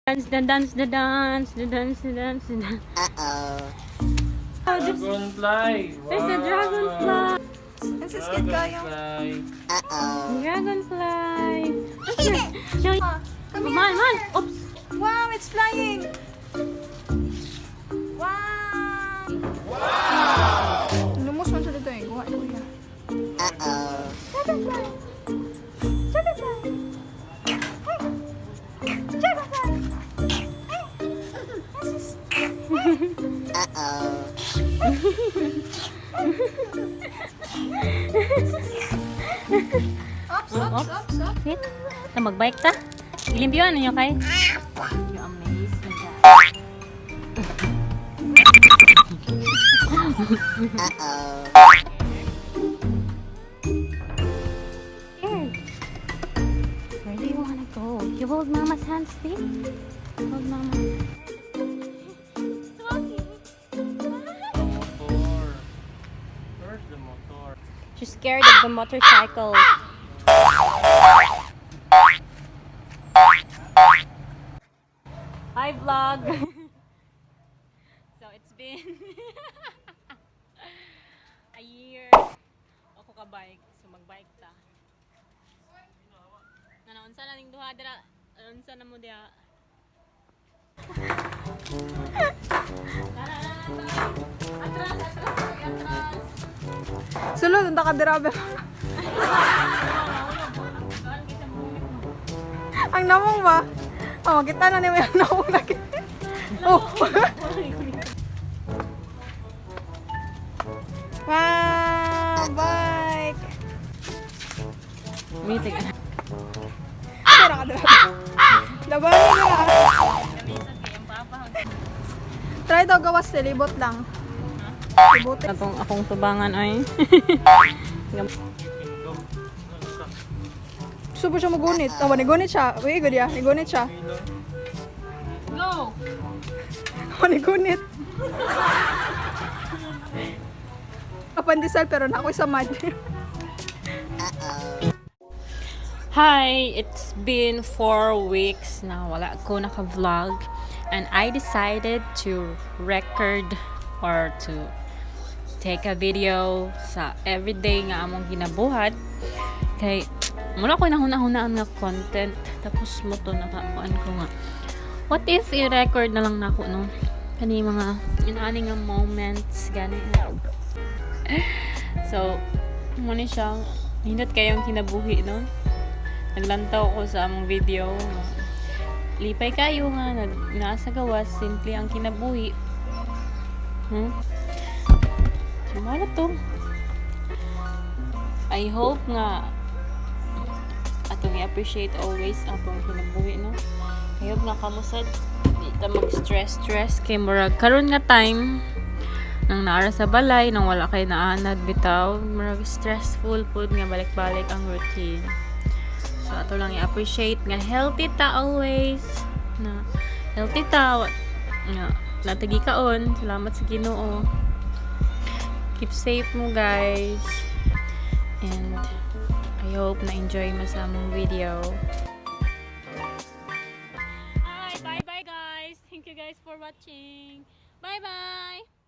Dance, the dance, the dance, the dance, the dance, the dance. Uh-oh. Oh, there's, Dragonfly! Wow. There's a dragonfly. Ang siskit kayo. Dragonfly. Dragonfly. Here. Show you. Ah, come here. Mahal, mahal. Oops. Wow, it's flying! Wow! Wow! Lumos man siya dito eh. Guha ko niya. Uh-oh. Dragonfly! Dragonfly! Hey! Dragonfly! Hey! This is. Uh-oh. Ops, ops, ops, ops. Sit. Ta magbike ta. Ilimpyo ninyo kay. You amaze me, guys. Here. Where do you wanna go? You hold Mama's hand, see? Hold Mama. It's walking. Motor. Where's the motor? She's scared of the motorcycle. Hi, vlog. So it's been a year ako ka bike. So magbike ta. Ano, unsa na ning duha dira? Unsa na mo diha? Tara, tara, tara. Atras, atras, atras. Sulod, ang takadirabe. Saan kita mo? Ang namong ba? Oh, kita na niyo yung namong lagi. Oh. Wow, bike. Mitig. Tara ka dira. Laban na. Try daw gawas, libot lang. Libot. Atong akong tubangan ay. Go. Gusto po siya magunit. Oh, nigunit siya. Uy, good ya. Nigunit siya. Go! Oh, nigunit. Kapandesal pero na ako sa mad. Hi! It's been 4 weeks na wala ko naka-vlog and I decided to record or to take a video sa everyday nga among ginabuhat kay wala ko nahuna-hunaan nga content. Tapos mo to nakakuan ko nga, what if i-record na lang nako, no, kani mga inaani nga moments gani. So mo ni siya, nindot kayong kinabuhi, no? Naglantaw ko sa among video. Lipay kayo nga nag nasa gawas, simple ang kinabuhi. So wala to. I hope nga atong i-appreciate always ang atong kinabuhi, no? I hope nga kamo sad di ta mag-stress stress kay murag karon nga time nang naara sa balay, nang wala kay naanad bitaw, murag stressful pud nga balik-balik ang routine. So ato lang i-appreciate nga healthy ta always, na healthy ta, nga natagi kaon. Salamat sa Ginoo. Keep safe mo, guys, and I hope na enjoy mo sa among video. Hi, bye bye, guys. Thank you guys for watching. Bye bye.